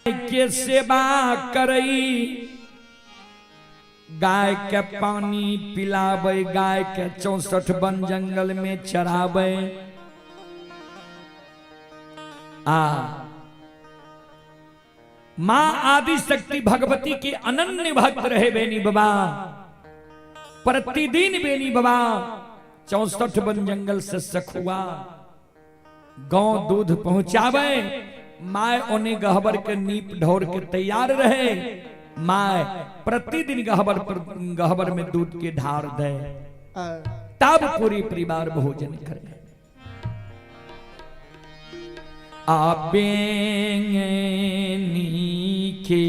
के सेवा करई, गाय के पानी पिलाबै, गाय के 64 वन जंगल में चराबै। आ माँ आदि शक्ति भगवती के अनन्य भक्त रहे बेनी बाबा। प्रतिदिन बेनी बाबा 64 वन जंगल से सखुआ गौ दूध पहुंचावे। My ओने गहबर के नीप ढोर के तैयार रहे। My प्रतिदिन गहबर पर गहबर में दूध के ढार दे, तब पूरी परिवार भोजन करे। आबेंगनी के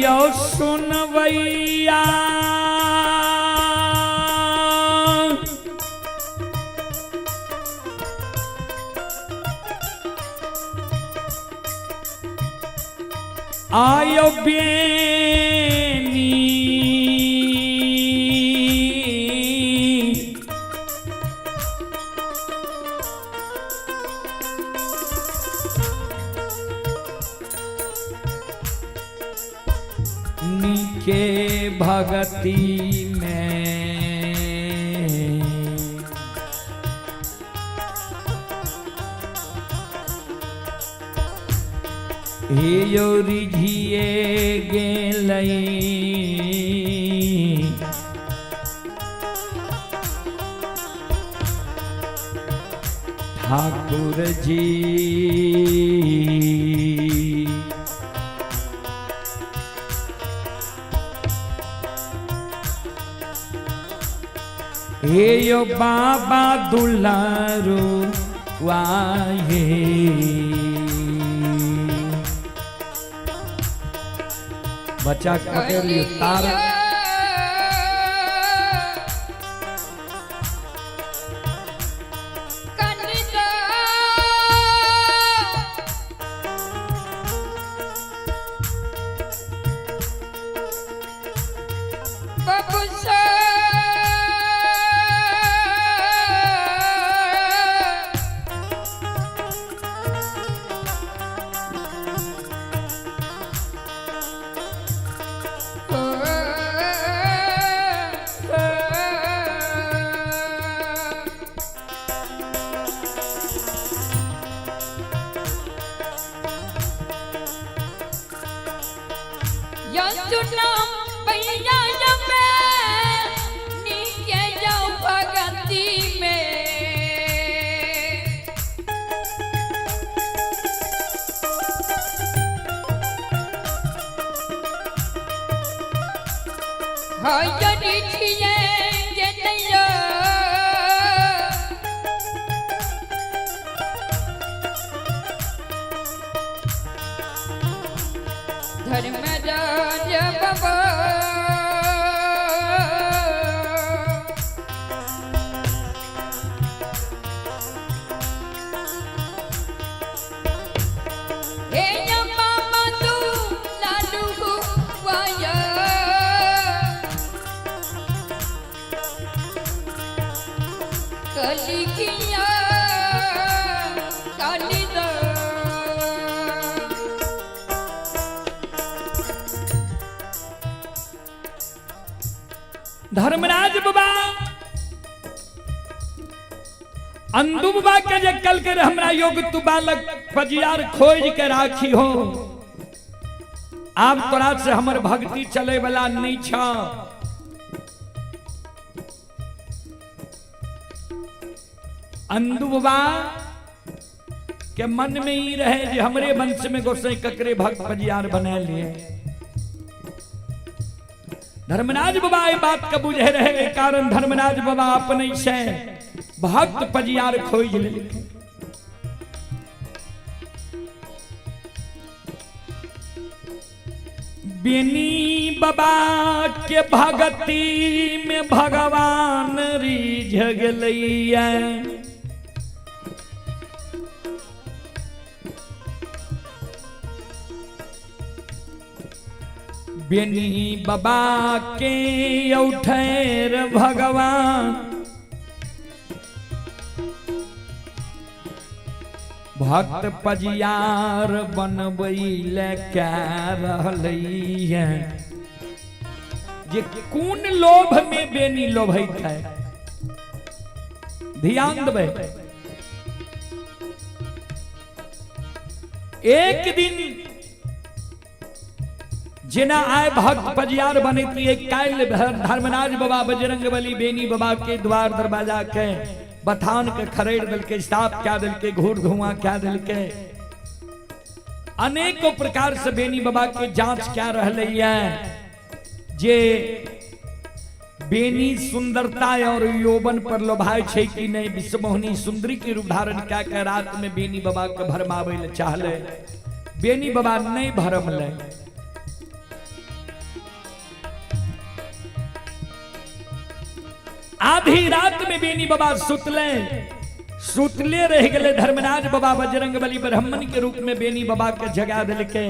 यो सुनवैया आयो बेनी नीके भगती में हे यो रिझिए गेलई। ठाकुर जी हे यो बाबा दुलारू वाहे। बच्चा के पकड़ लियो तार। धर्मराज बाबा अंदू बाबा के जे कल के हमरा योग तू बालक पजियार खोज के राखी हो, आब तोरा से हमर भक्ति चले वाला नहीं छ। अंदू बाबा के मन में ही रहे जे हमरे वंश में गोसाई ककरे भक्त पजियार बना लिए। धर्मराज बाबा ये बात के बुझे रहे, कारण धर्मराज बाबा अपने से भक्त पजियार खोज ले। बेनी बाबा के भगती में भगवान रिझ गेलैया। बेनी बाबा के उठैर भगवान भक्त पजियार बनबै ले कै रहलैया। जे कोन लोभ में बेनी लोभैत है, ध्यान देबै। एक दिन जेना आय भक्त पजियार बनैतियै, काल्हि धर्मराज बाबा बजरंग बली बेनी बाबा के द्वार दरवाजा के बथान के खरेड़ देलकै, साफ कए देलकै, घूर धुआं कए देलकै, अनेकों प्रकार से बेनी बाबा के जांच कए रहलैया जे बेनी सुंदरता और यौवन पर लोभाय छै कि नहीं। विश्वमोहिनी सुंदरी के रूप धारण कए के रात में बेनी बाबा के भरमाबै ले चाहले, बेनी बाबा नहीं भरमले। आधी रात में बेनी बाबा सुतले, सुतले रह गए। धर्मराज बाबा बजरंग बली ब्राह्मण के रूप में बेनी बाबा के जगा देलकै।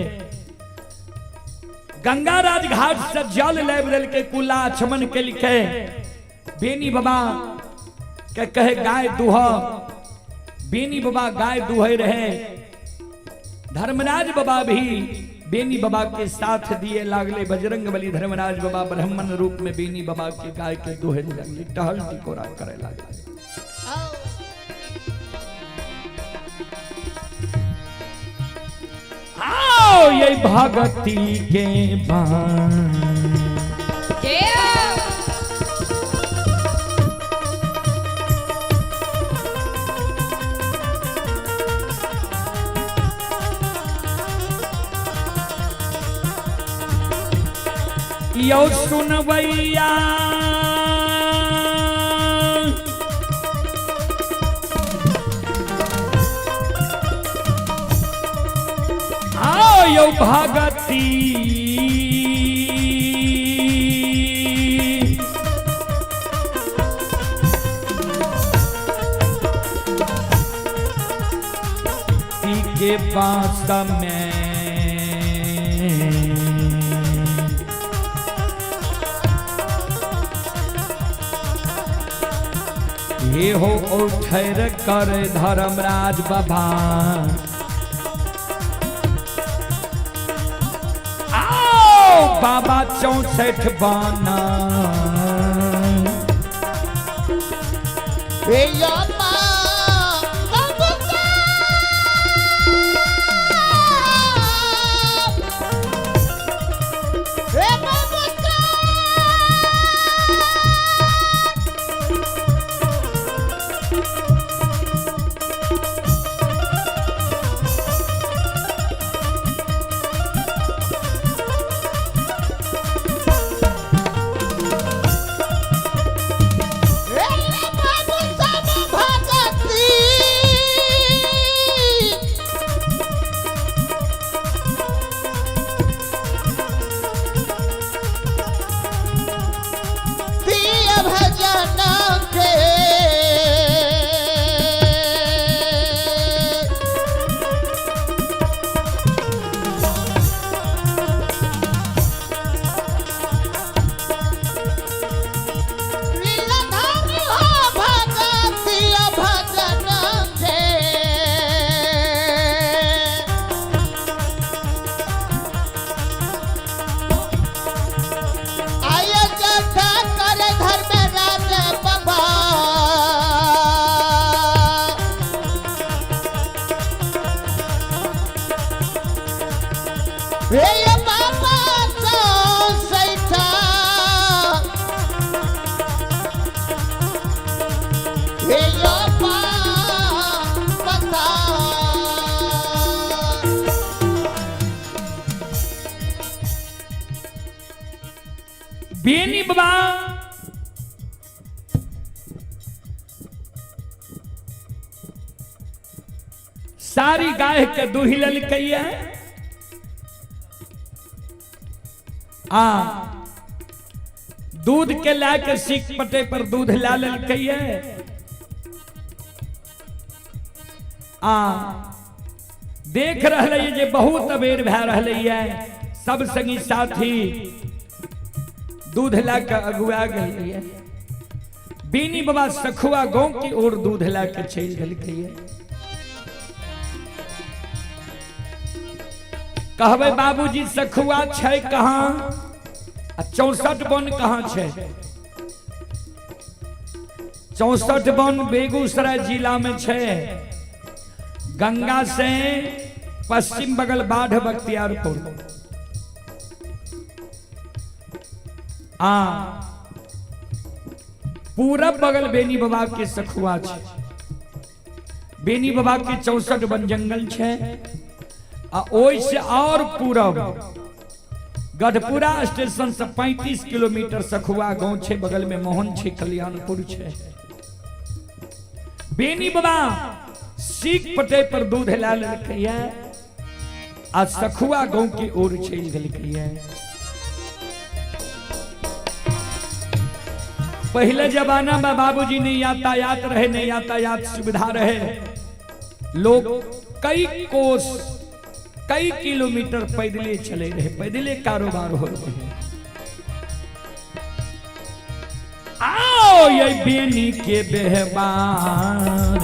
गंगा राज घाट से जल लाबि देलकै, कुला आचमन केलकै। बेनी बाबा के कहे गाय दुह, बेनी बाबा गाय दुहे रहे। धर्मराज बाबा भी बेनी बाबा के साथ दिए लागले। बजरंग बली धर्मराज बाबा ब्राह्मण रूप में बेनी बाबा के गाय के दुहे लागले, टहल टिकोरा करे लागले। आओ ये भगती के बाण। यो सुनवैया आओ यो भगती के पास में ये हो उठर कर धर्मराज बाबा। आओ बाबा 64 बाना। बेनी बाबा सारी गाय के दूही ललकैया। आ दूध के ला के सीख पटे पर दूध ला लेलकै आ देख रहलै जे बहुत अबेर भए रहलै सब संगी साथी दूध ला के अगुआ गेलै। बीनी बाबा सखुआ गांव की ओर दूध ला के चलि गेलकै। कहबै बाबूजी सखुआ छै कहाँ आ 64 वन कहाँ छै? 64 वन बेगूसराय जिला में छै, गंगा से पश्चिम बगल बाढ़ बख्तियारपुर। आ पूरब बगल बेनी बाबा के सखुआ छै। बेनी बाबा के 64 वन जंगल छै आ ओहि से और पूरब गढ़पुरा स्टेशन से 35 किलोमीटर सखुआ गांव छै, बगल में मोहन छै, कल्याणपुर छै। बेनी बाबा सीख पटे पर दूध ला लेलकै आ सखुआ गांव के ओर चलि गेलकै। पहले जमाना में बाबूजी नहीं यातायात रहे, नहीं यातायात सुविधा रहे, लोग कई कोस कई किलोमीटर पैदले चले रहे, पैदले कारोबार हो रहे। आओ ये बेनी के बेहबार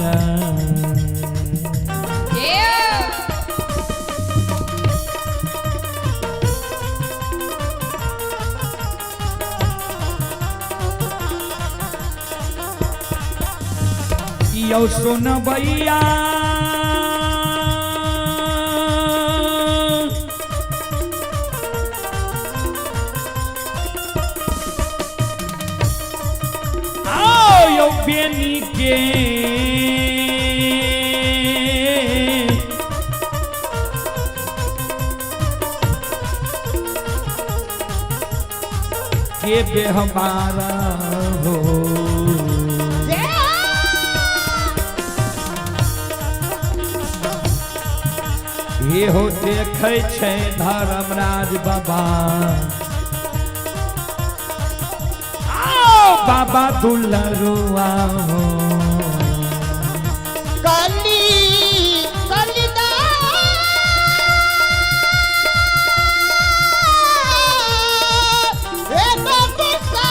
यो सुन भैया आओ यो बेनी के बेहबारा हो। ये हो देखै छै धर्मराज बाबा, आओ बाबा दुलरुआ हो। काली कालीदा हे बाबा सा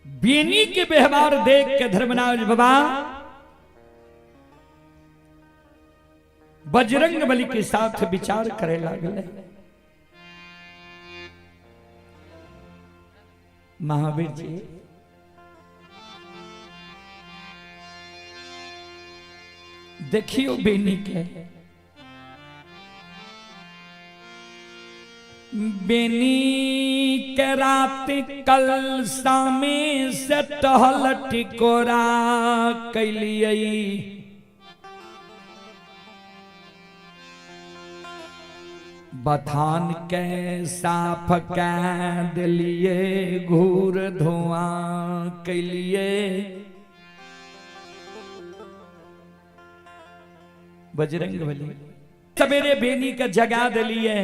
बेनी के व्यवहार देख के धर्मराज बाबा बजरंग बली के साथ विचार करे लागले। महावीर जी देखियो बेनी के, बेनी के रात कल सामे से टहल टिकोरा कैलियै, बथान के साफ कै दिलिए, घूर धुआं कैलिए। बजरंग बली सवेरे बेनी के जगा दिलिए।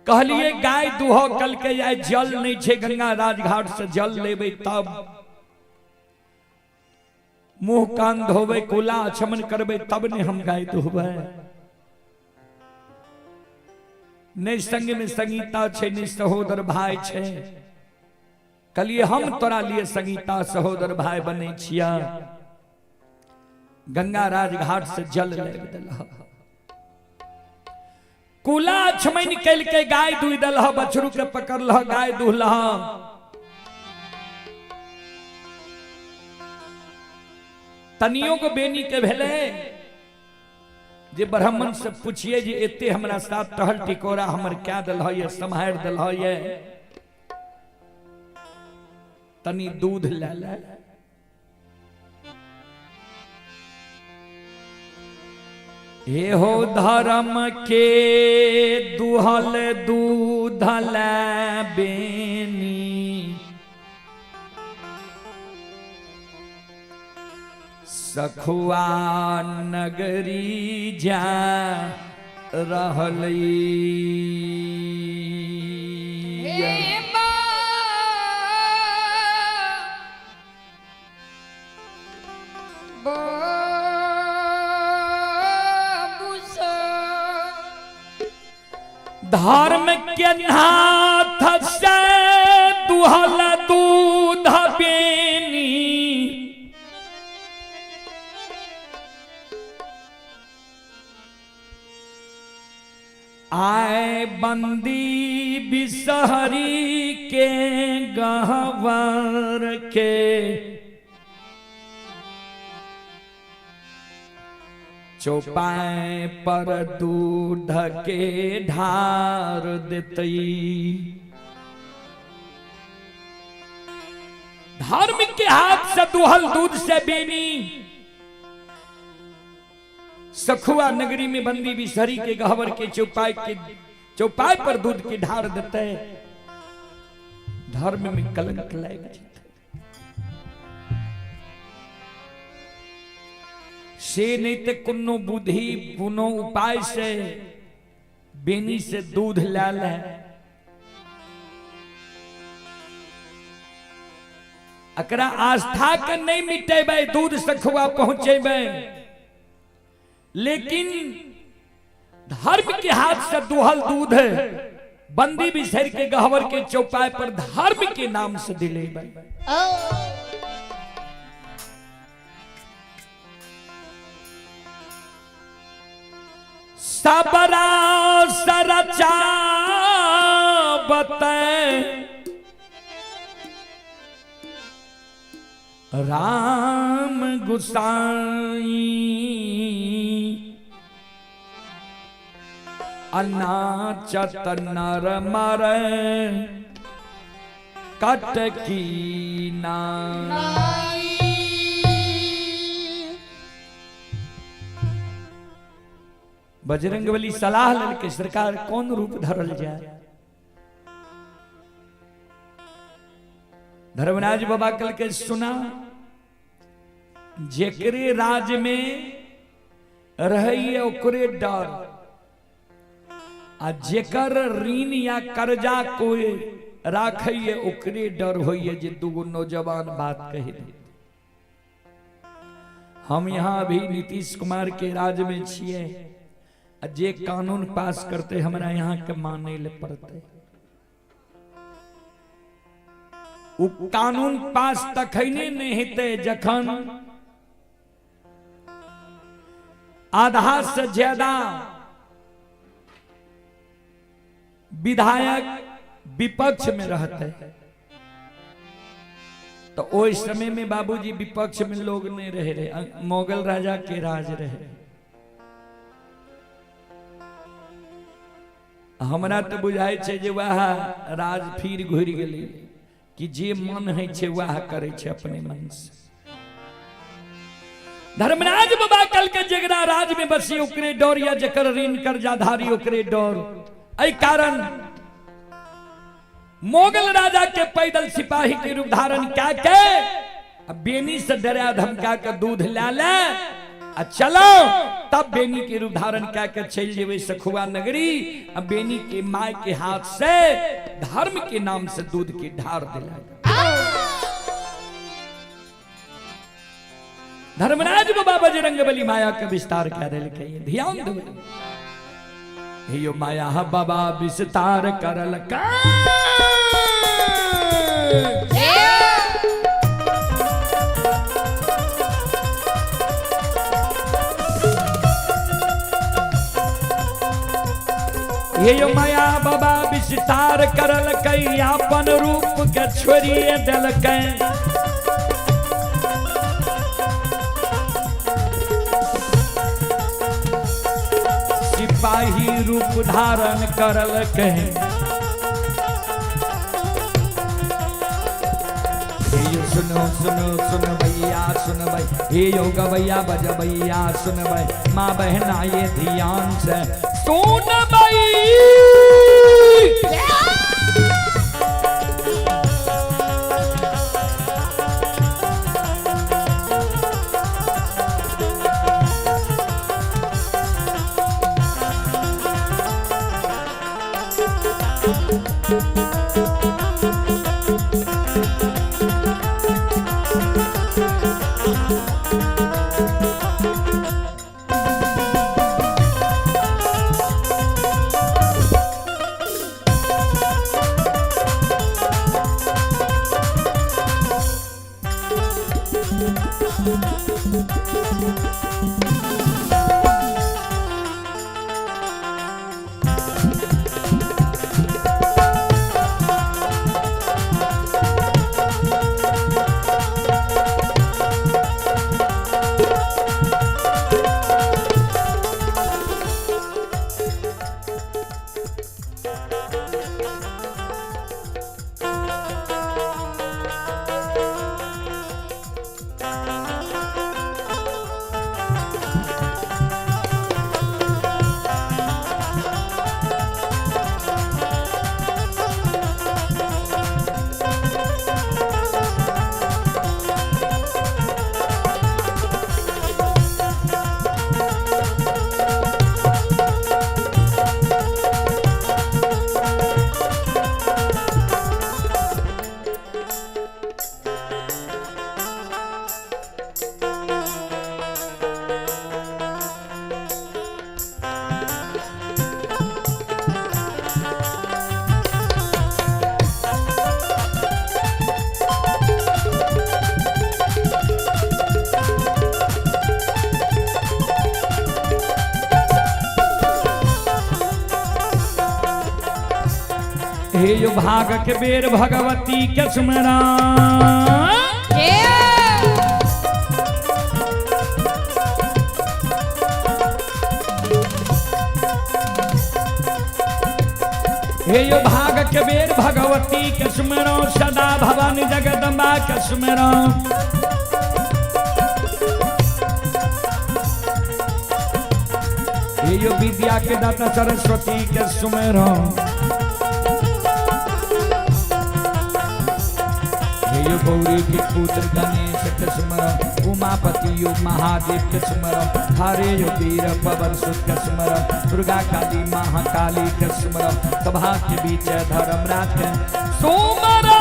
कहलिए गाय दुह कल के आइ जल नहीं छे, गंगा राजघाट से जल लेबै तब मुंह कान धोबै, कुला आचमन करबै तब ने हम गाय दुहबै। नहीं संग में संगीता छे, नहीं सहोदर भाई छे। कहलिए हम तोरा लिए संगीता सहोदर भाई बने छिया। गंगा राजघाट से जल ले देलह, कुला छमैन कल के गाय दुह दलह, बछरू के पकड़लह गाय दुहलह। तनियो को बेनी के भेले जे ब्राह्मण से पूछिए जे एते हमरा साथ टहल टिकोरा हमर क्या दलह ये, सम्हार दलह ये, तनी दूध ले ले। हे हो धर्म के दुहल दूध ले बेनी, सखुआ नगरी जा रहली। धर्म के नाथ से दुहल दूध बेनी, आए बंदी बिसहरी के गहवर के, चौपाए पर दूध के ढार देतई। धर्म के हाथ से दुहल दूध से बेनी, सखुआ नगरी में बंदी बिसहरी के गहवर के चौपाई पर दूध के ढार देते। धर्म में कलंक लाग जेतै। से नहीं ते कोनो बुद्धि कोनो उपाय से बेनी से दूध ला ले। अकरा आस्था के नहीं मिटेबै, दूध सखुआ पहुंचेबै, लेकिन धर्म के हाथ से दुहल दूध है बंदी बिसहर के गहवर के चौपाई पर धर्म के नाम से दिलेबै। सबरा सरचा बतै राम गुसाई, अनाचत नर मर कटकी नाई। बजरंगबली सलाह ललके सरकार कौन रूप धरल जाए। धर्मराज बाबा कल के सुना, जेकरे राज में रहिए ओकरे डर, आ जेकर ऋण या कर्जा कोई राखिए ओकरे डर होइए जे दूगो नौजवान बात कही दे। हम यहाँ अभी नीतीश कुमार के राज में छिए, जे कानून पास करते हमरा यहाँ के माने ले पड़ते। उ कानून पास तखने नहीं हेतै जखन आधा से ज्यादा विधायक विपक्ष में रहते। तो ओहि समय में बाबूजी विपक्ष में लोग नहीं रहे रहे, मुगल राजा के राज रहे। हमरा तो बुझाइ छै जे वएह राज फिर घुरि गेलै कि जे मन है छै वएह करै छै अपने मन से। धर्मराज बाबा कल के जगरा राज में बसी ओकरे डर, या जकर ऋण कर्जाधारी ओकरे डर। एहि कारण मुगल राजा के पैदल सिपाही के रूप धारण क्या के बेनी से डरा धमका के दूध ला ले, आ चलो तब बेनी के रूप धारण कए के चलि जेबै सखुआ नगरी आ बेनी के माय के हाथ से धर्म के नाम से दूध के ढार दिला। धर्मराज बाबा बजरंग बली माया के विस्तार कर देलकै। ध्यान दो, यो माया बाबा विस्तार करल का। हे यो माया बाबा विस्तार करल कई अपन रूप के छोड़िए देलकै। सिपाही रूप धारण करल कहे। सुनो सुनो सुन भैया सुन भाई, हे यो गवैया बजबैया सुन भाई, माँ बहना ये ध्यान से सुन भाई। हे यो भाग के बेर भगवती के सुमरा। हे यो भाग के बेर भगवती के सुमरो, सदा भवानी जगदम्बा के सुमरो। हे यो विद्या के दाता सरस्वती के सुमरो। गौरी के पुत्र गणेश के सुमरो, उमापति यो महादेव के सुमरो, हरे यो वीर पवन सुत के सुमरो, दुर्गा काली महाकाली के सुमरो, सभा के बीच धर्मराज के सुमरो।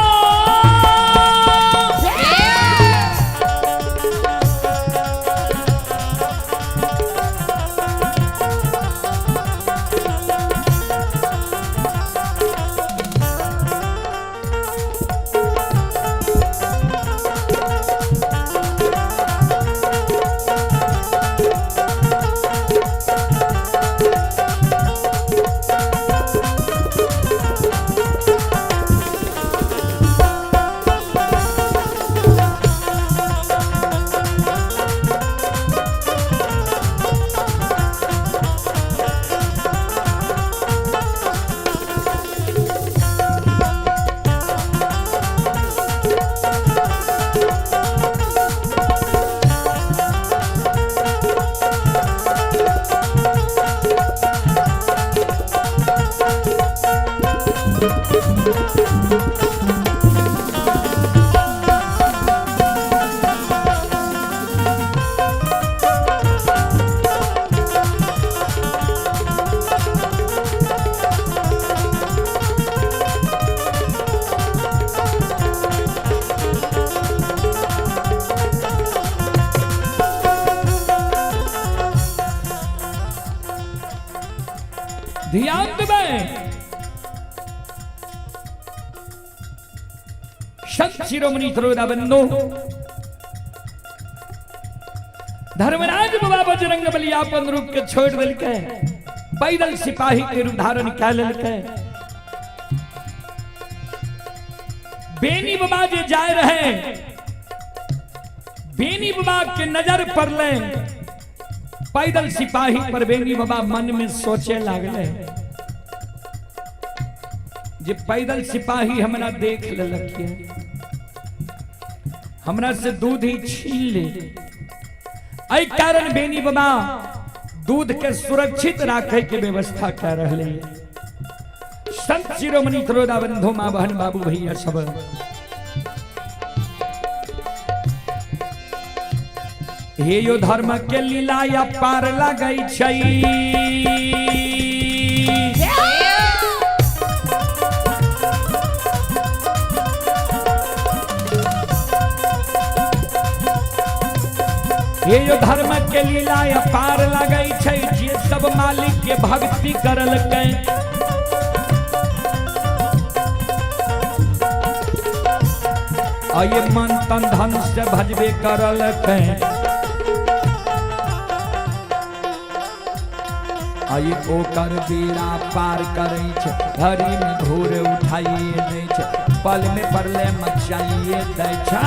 ध्यान देबै। संत शिरोमणि त्रोदा बंधु धर्मराज बाबा बजरंग बली अपन रूप के छोड़ देलकै, पैदल सिपाही के रूप धारण कए लेलकै। बेनी बाबा जे जाय रहे, बेनी बाबा के नजर पड़ले पैदल सिपाही पर। बेनी बाबा मन में सोचे लागले जे पैदल सिपाही हमरा देख लेलक, हमरा से दूध ही छीन ले। एहि कारण बेनी बाबा दूध के सुरक्षित राखे के व्यवस्था कर रहे। संत शिरोमणि त्रोदा बंधु माँ बहन बाबू भैया सब, हे यो धर्म के लीला या पार लगै छै। हे यो धर्म के लीला या पार लगै छै, जे सब मालिक के भक्ति करलकै। आ ये मन तन धन से भजबे करलकै। आ ये ओकर बेड़ा पार करै छै, घड़ी में घूर उठाइए दै छै, पल में परले मचाइए दै छै।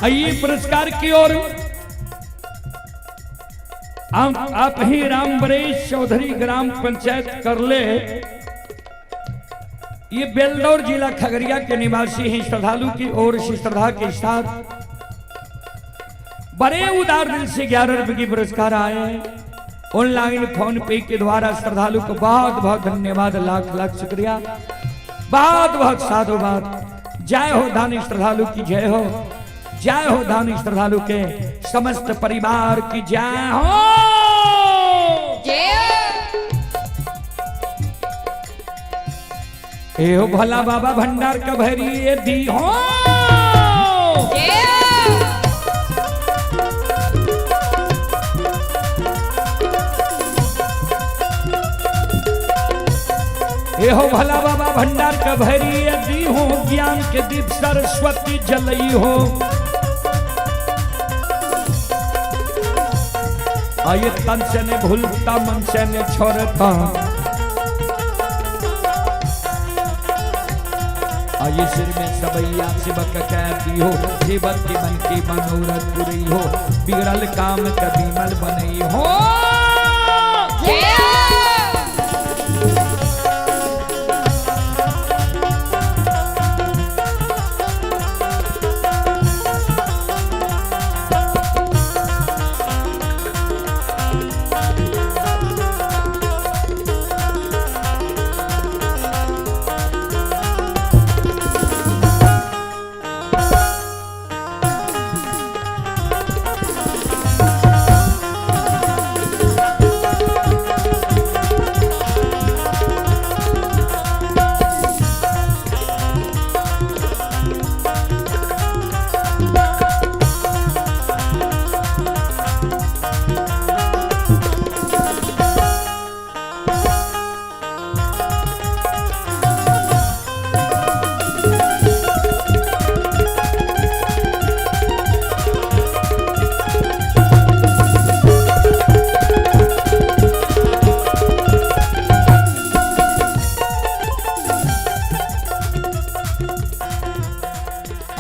आइए पुरस्कार की ओर आप ही राम बरेश चौधरी ग्राम पंचायत करले, ये बेलदौर जिला खगड़िया के निवासी हैं। श्रद्धालु की ओर से श्रद्धा के साथ बड़े उदार दिल से 11 रुपए की पुरस्कार आए हैं। ऑनलाइन फोन पे के द्वारा श्रद्धालु को बहुत बहुत धन्यवाद, लाख लाख शुक्रिया, बहुत बहुत साधुवाद। जय हो दानी श्रद्धालु की जय हो, जय हो दानी श्रद्धालु के समस्त परिवार की जय हो। ए हो भोला बाबा भंडार का भैरी ये दी हो। ए हो भोला बाबा भंडार का भैरी ये दी हो, ज्ञान के दीप सरस्वती जलई हो। आये तन से ने भूलता मन से ने छोड़ता, आये सिर में सबैया शिवक कहती हो, सेवक के मन के मनोरथ पुरई हो, बिगड़ल काम कभी मल बनई हो।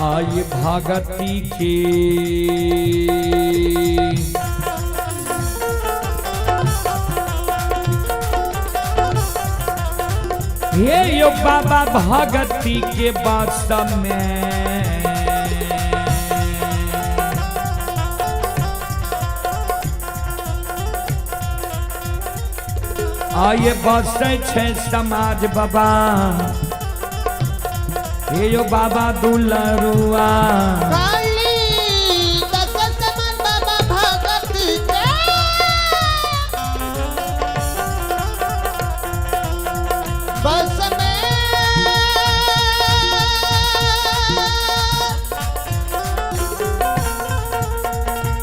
आय भगती के हे यो बाबा भगती के बस में। आये बसै छै समाज बाबा, हे यो बाबा दुलरुआ। काली दस समान बाबा भगती के बस में।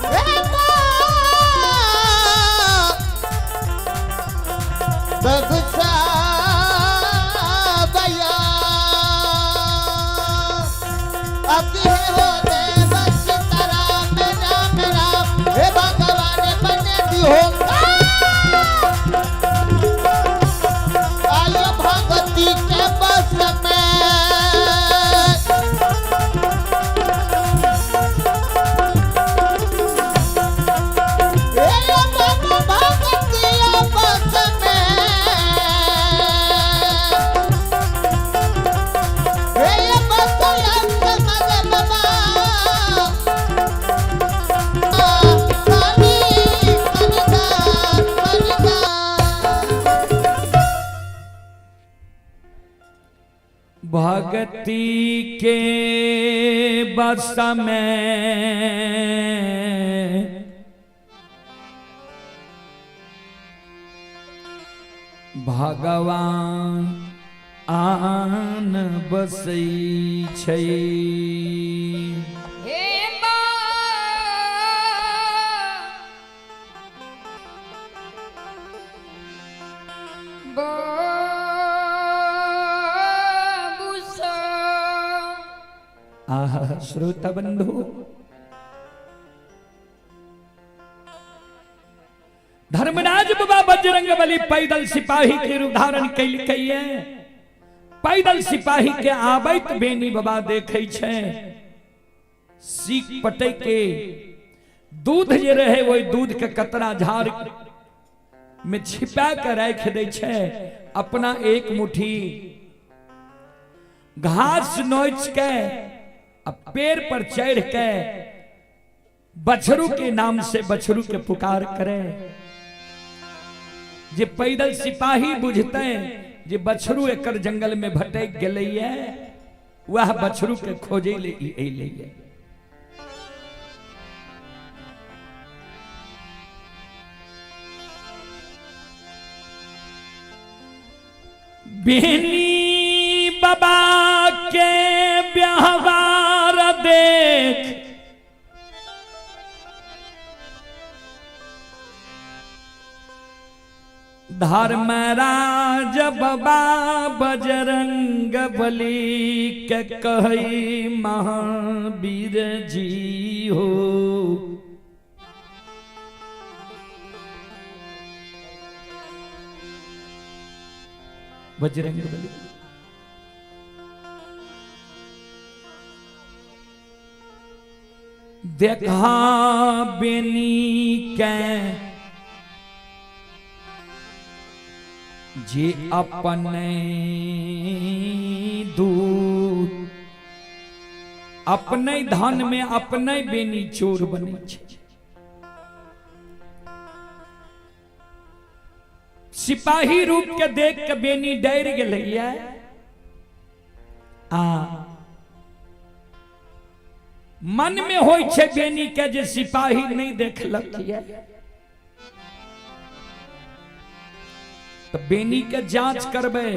हे बा बया अब है हो देव सीताराम राम राम हे भगवान बने हो आयो भगती के बस में। हे बाबा भगती के बस में। हे बसयंत मद बाबा काली कलिदास कलिदास। भगती के बस में भगवान आन बसै छै। हे माँ बाबू सा आह श्रोता बंधु, धर्मराज बाबा बजरंग बली पैदल सिपाही के रूप धारण कैलकै। पैदल सिपाही के आबैत बेनी बाबा देखै छै, सीख पटै के दूध जे रहे वही दूध के कतरा झाड़ में छिपा के राखि दै छै। अपना एक मुट्ठी घास नोच के आ पेड़ पर चढ़ के बछरू के नाम से बछरू के पुकार करे। जे पैदल सिपाही बुझते जे बछरू एकर जंगल में भटक गेलैये, वह बछरू के खोजे ले ई अयलैये। बेनी बाबा के व्यवहार देख धर्मराज बाबा बजरंग बली के कहई महावीर जी हो। बजरंग बली देखा बेनी के जे अपने दूध अपने धन में अपने बेनी चोर बने छै। सिपाही रूप के देख के बेनी डर गेलैया आ मन में होई छै बेनी के जे सिपाही नहीं देखलक ये, तो बेनी के जांच करबै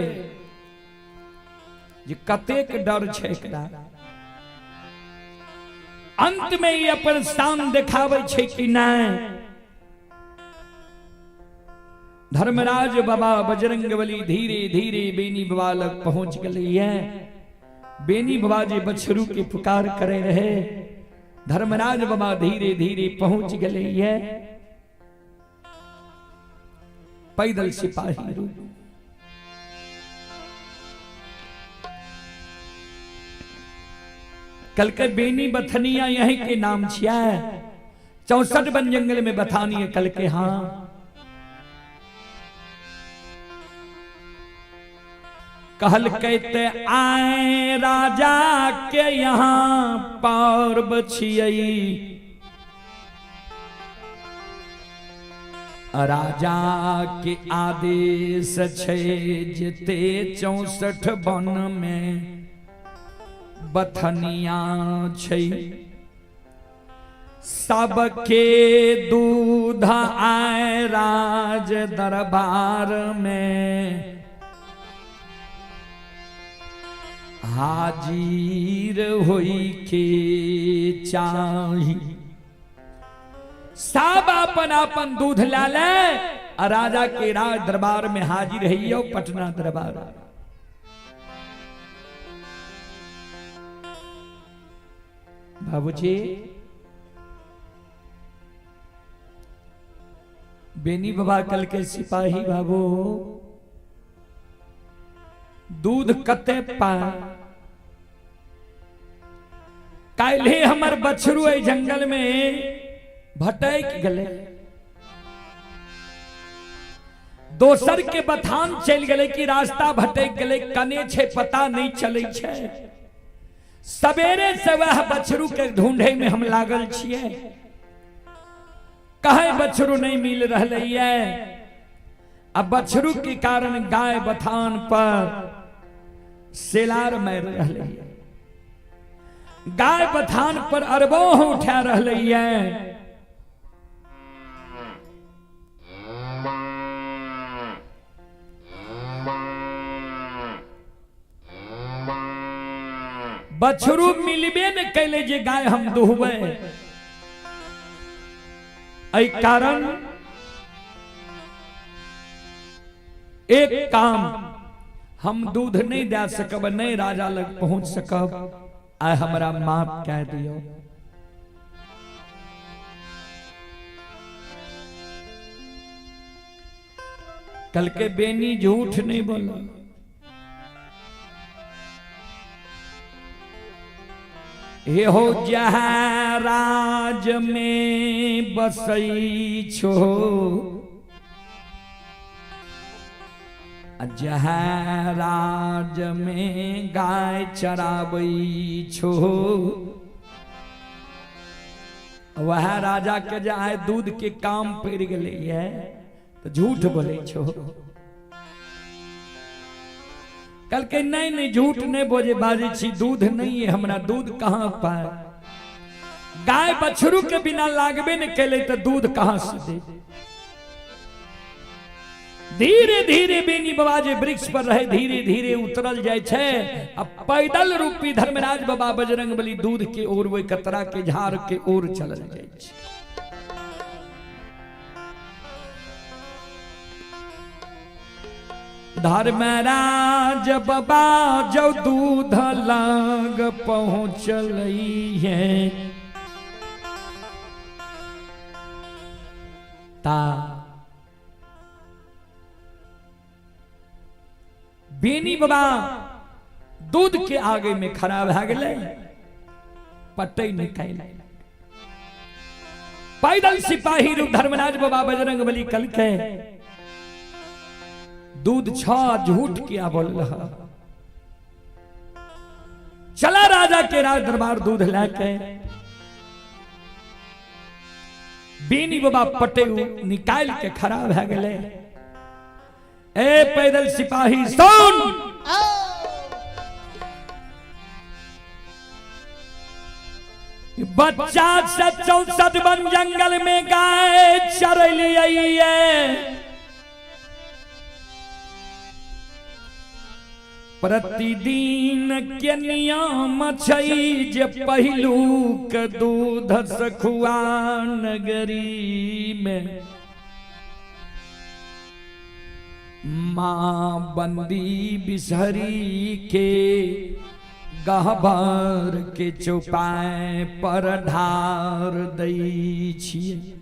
जे कतेक डर छै एकरा। अंत में ई अपन शान देखाबै छै कि नहीं। धर्मराज बाबा बजरंगबली धीरे धीरे बेनी बाबा लग पहुंच गए। बेनी बाबा जी बछरू के पुकार करे रहे। धर्मराज बाबा धीरे धीरे पहुंच गए। पैदल सिपाही रूप कल के बेनी बथनिया यही के नाम छिया, 64 वन जंगल में बथानी है। कल के हाँ। कहल कहते आए राजा के यहाँ पर्व छियै, राजा के आदेश छै जेते 64 वन में बथनिया छै, सबके दूध आए राज दरबार में हाजिर होई के चाही। सब अपन अपन दूध ला ले आ राजा के राज दरबार में हाजिर है पटना दरबार। बाबूजी बेनी बाबा कल के सिपाही बाबू दूध कते पाए, काल्हे हमर बछरू एहि जंगल में भटक गले, दोसर के बथान चल गले कि रास्ता भटक गले, कने छे पता नहीं चले छे। सवेरे से वह बछरू के ढूंढे में हम लागल छिए, कहे बछरू नहीं मिल रहा है। अब बछरू के कारण गाय बथान पर सेलार मार रहा है, गाय बथान पर अरबों उठा रहा है। बछरू मिलबे न कैले जे गाय हम दुहबे, एहि कारण एक काम हम दूध नहीं दे सकब, नहीं राजा लग पहुंच सकब, आय हमरा माफ कह दियो। कल के बेनी झूठ नहीं बोला, हे हो जहाँ राज में बसई छो, जहाँ राज में गाय चराबई छो, वह राजा के जे आए दूध के काम पड़ गए है तो झूठ बोले छो। कल के नहीं नहीं झूठ नहीं बोझे बाजे छी, दूध नहीं है हमरा, दूध कहाँ पाए, गाय बछरू के बिना लागबे न कैले तो दूध कहाँ से दे। धीरे धीरे बेनी बाबा जे वृक्ष पर रहे धीरे धीरे उतरल जाय छै, आ पैदल रूपी धर्मराज बाबा बजरंग बली दूध के ओर वही कतरा के झाड़ के ओर चलल जाय छै। धर्मराज बाबा जो दूध लाग पहुँचल है ता बेनी बाबा दूध के आगे में खड़ा भए गेलै, पटै नहीं कैल। पैदल सिपाही रूप धर्मराज बाबा बजरंग बली कल के दूध छ झूठ किया बोल रहा, चला राजा के राज दरबार दूध लाके। बेनी बाबा पटे निकाल के खड़ा भए गेलै। ए पैदल सिपाही सुन, बच्चा से 64 वन जंगल में गाय चरलियै, प्रतिदिन के नियम छै जे पहिलुक दूध सखुआ नगरी में माँ बंदी बिसहरी के गहबर के चौपाए पर ढार दै छियै।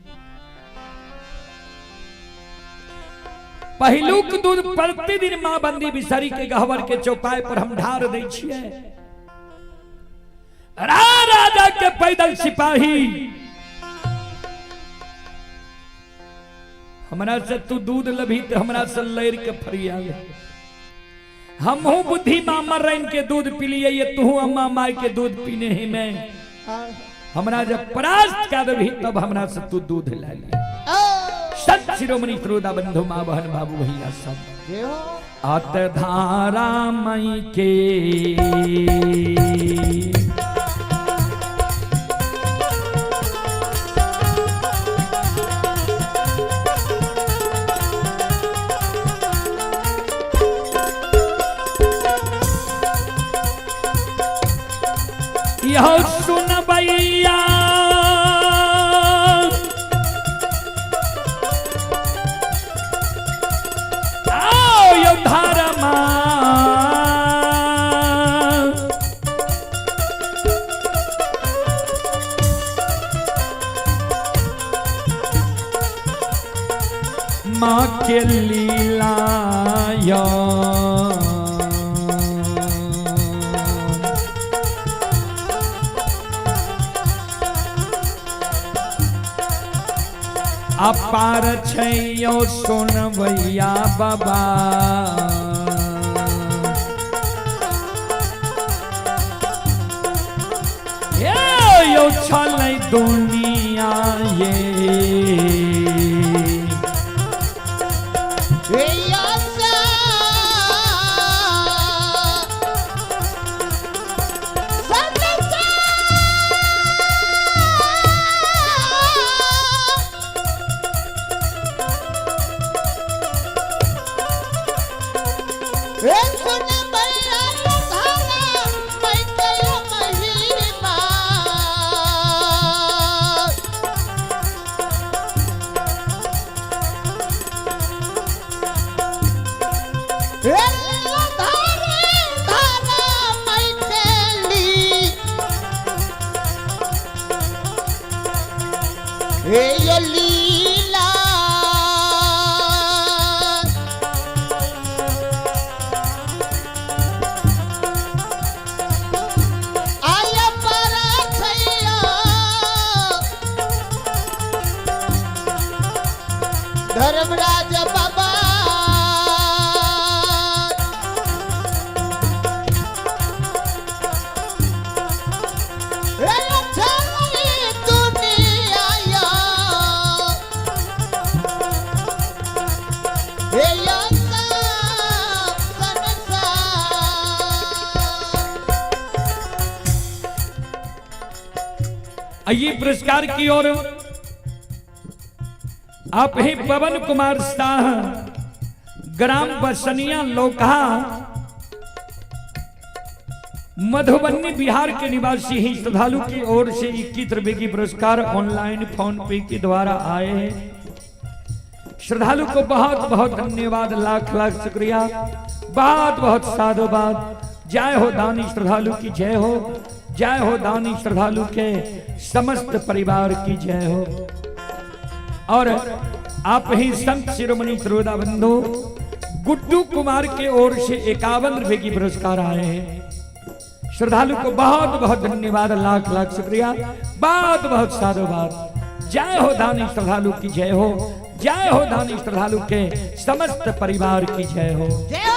पहिलुक दूध प्रतिदिन माँ बंदी बिसहरी के गहबर के चौपाए पर हम ढार दै छियै। राजा के पैदल सिपाही, हमरा से तू दूध लभी तो हमरा से लड़ के फरिया ले। हमहू बुद्धि मामा रैन के दूध पी लिए, तू अम्मा माई के दूध पीने ही में। हमरा जब परास्त कर देबही तब हमरा से तू दूध ला ले। संत शिरोमणि श्रोता बंधु माँ बहन बाबू भैया सब अत धारा मई के यह सुन भैया आओ यो धर्मा माँ के लीला यो अपार छैयो सुनबैया बाबा। ये यो छलै दुनिया ये लीला आय पर छैया धर्मराज बाबा आइए पुरस्कार की ओर आप ही पवन कुमार शाह, ग्राम बसनिया लोकहा, मधुबनी बिहार के निवासी ही श्रद्धालु की ओर से 21 रुपए की पुरस्कार ऑनलाइन फोन पे के द्वारा आए हैं। श्रद्धालु को बहुत बहुत धन्यवाद, लाख लाख शुक्रिया, बहुत बहुत साधुवाद। जय हो दानी श्रद्धालु की जय हो, जय हो दानी श्रद्धालु के समस्त परिवार की जय हो। और आप ही संत शिरोमणि श्रोता बंधु गुड्डू कुमार के ओर से 51 रुपए की पुरस्कार आए हैं। श्रद्धालु को बहुत बहुत धन्यवाद, लाख लाख शुक्रिया, बहुत बहुत साधुवाद। जय हो दानी श्रद्धालु की जय हो, जय हो दानी श्रद्धालु के समस्त परिवार की जय हो। जय हो।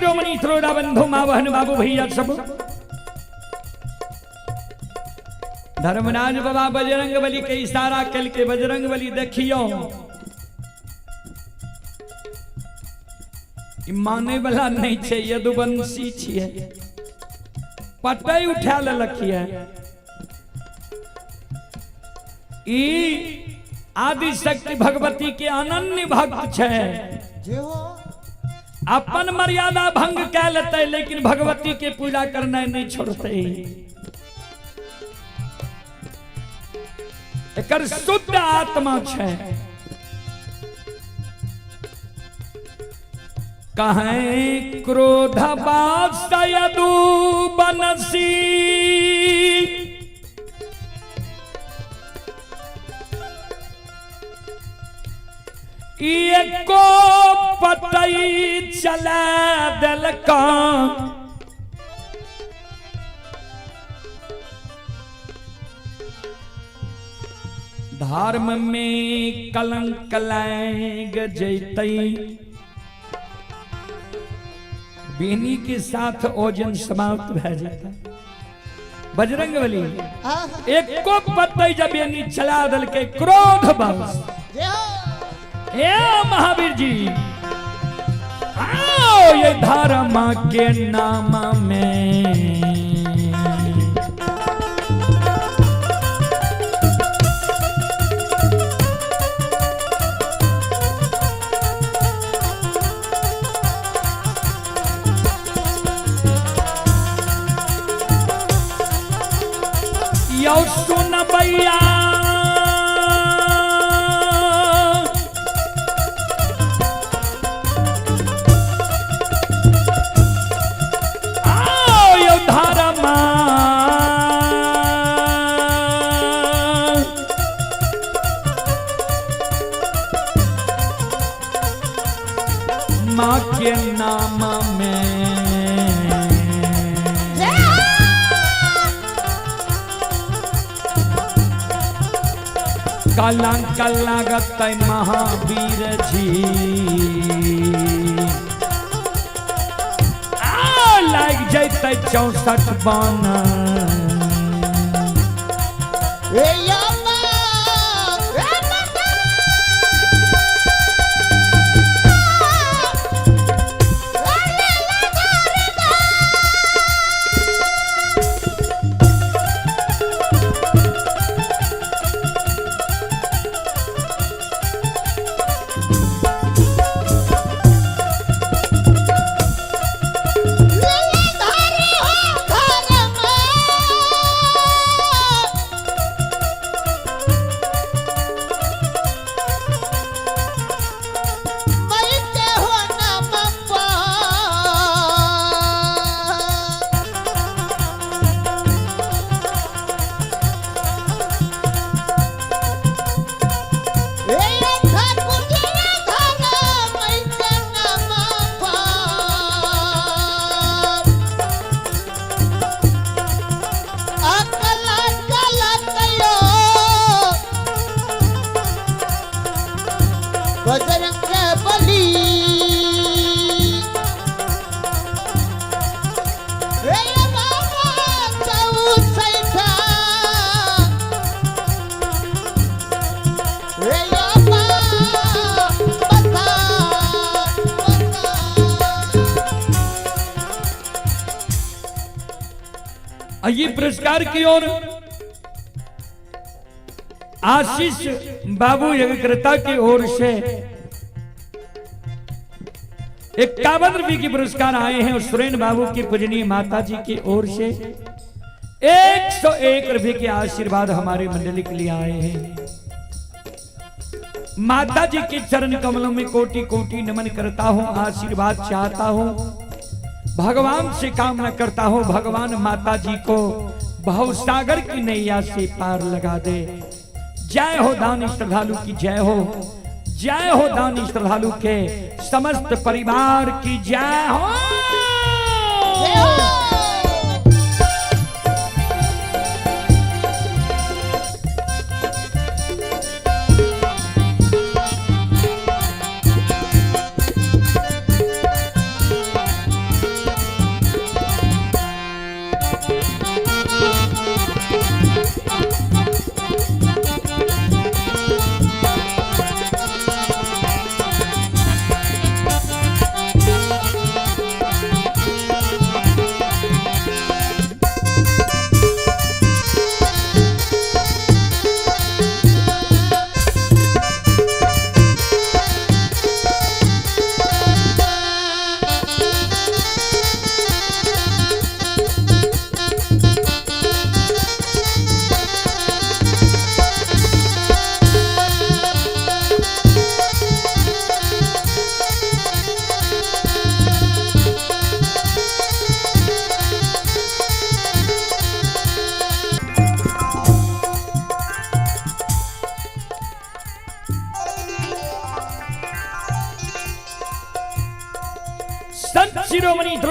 शिरोमणि श्रोता बंधु माँ बहन बाबू भैया सब, धर्मराज बाबा बजरंग बली के इशारा कल के बजरंग बली देखियो, ई माने वाला नहीं छे, यदुवंशी छिए, पटई उठा लेलक है। ई आदि शक्ति भगवती के अनन्य भक्त छे, जे हो। अपन मर्यादा भंग कै लेते लेकिन भगवती के पूजा करना नहीं छोड़ते। एकर शुद्ध आत्मा छे। कहें क्रोध यदु बनसी, एको पतई चला देलका, धर्म में कलंक लाग जैतई। बेनी के साथ ओजन समाप्त भै जाता। बजरंग बली हाँ एको पतई जब बेनी चला दलके क्रोध बस। जे हो। ए महावीर जी आओ, ये धर्म के नाम में यौ सुन भैया, आओ यौ धर्म माँ के नाम में जे हो। कलंक लागत महावीर जी, आ लाग जैतै 64 बाण। ए यम्मा, ए माता। अरे लगा रे दा। ले धारी हो धर्म। मरते हो नाम पर। ए ठाकुर जी धर्म मरते नाम पर। अकला कलकयो बजरंग बली। हे बाबा चौसैठा, हे बाबा बता बता। आइए पुरस्कार की ओर आशीष बाबू यज्ञकर्ता की ओर से 51 रुपए की पुरस्कार आए हैं और सुरेन बाबू की पूजनीय माता जी की ओर से 101 रुपए के आशीर्वाद हमारे मंडली के लिए आए हैं। माता जी के चरण कमलों में कोटि कोटि नमन करता हूं, आशीर्वाद चाहता हूं, भगवान से कामना करता हूं, भगवान माता जी को भवसागर की नैया से पार लगा दे। जय हो दानी श्रद्धालु की जय हो, जय हो दानी श्रद्धालु के समस्त परिवार की जय हो। जय हो।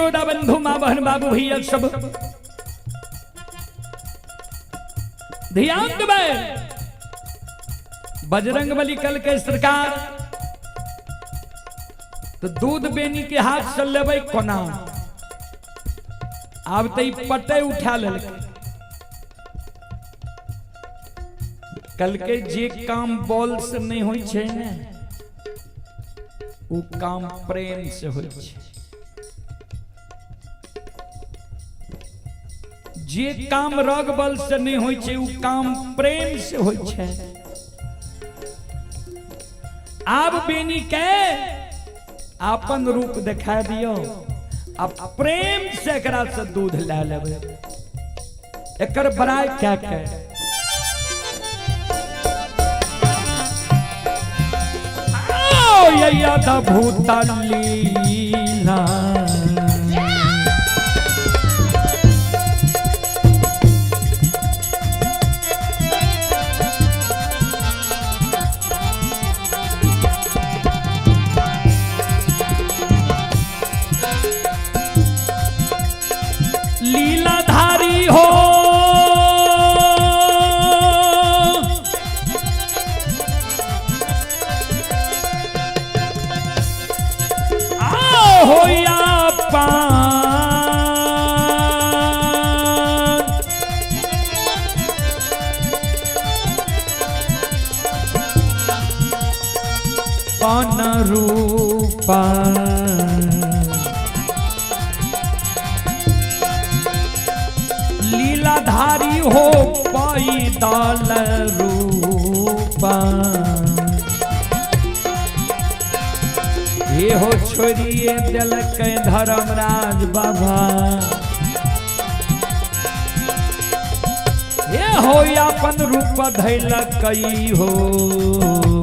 श्रोता बंधु, माँ बहन, बाबू भैया सब ध्यान देबै। बजरंग बली कल के सरकार तो दूध बेनी के हाथ से लेबै कोना? आब तो ई पटे उठा लेलकै। कल के जे काम बॉल से नहीं होइ छै ने, उ काम प्रेम से होइ छै। जे काम रग बल से नहीं होइ छै, उ काम प्रेम से होइ छै। आब बेनी के अपन रूप देखा दियो, अब प्रेम से एकरा से दूध ले लेबै। एकर बड़ाई क्या के भूत लीला लीलाधारी हो, आओ हो या पान पान रूपा लीलाधारी हो पाई दाल रूपा। ये हो छोड़िए दिलक धर्मराज बाबा, ये हो अपन रूप धैलक हो।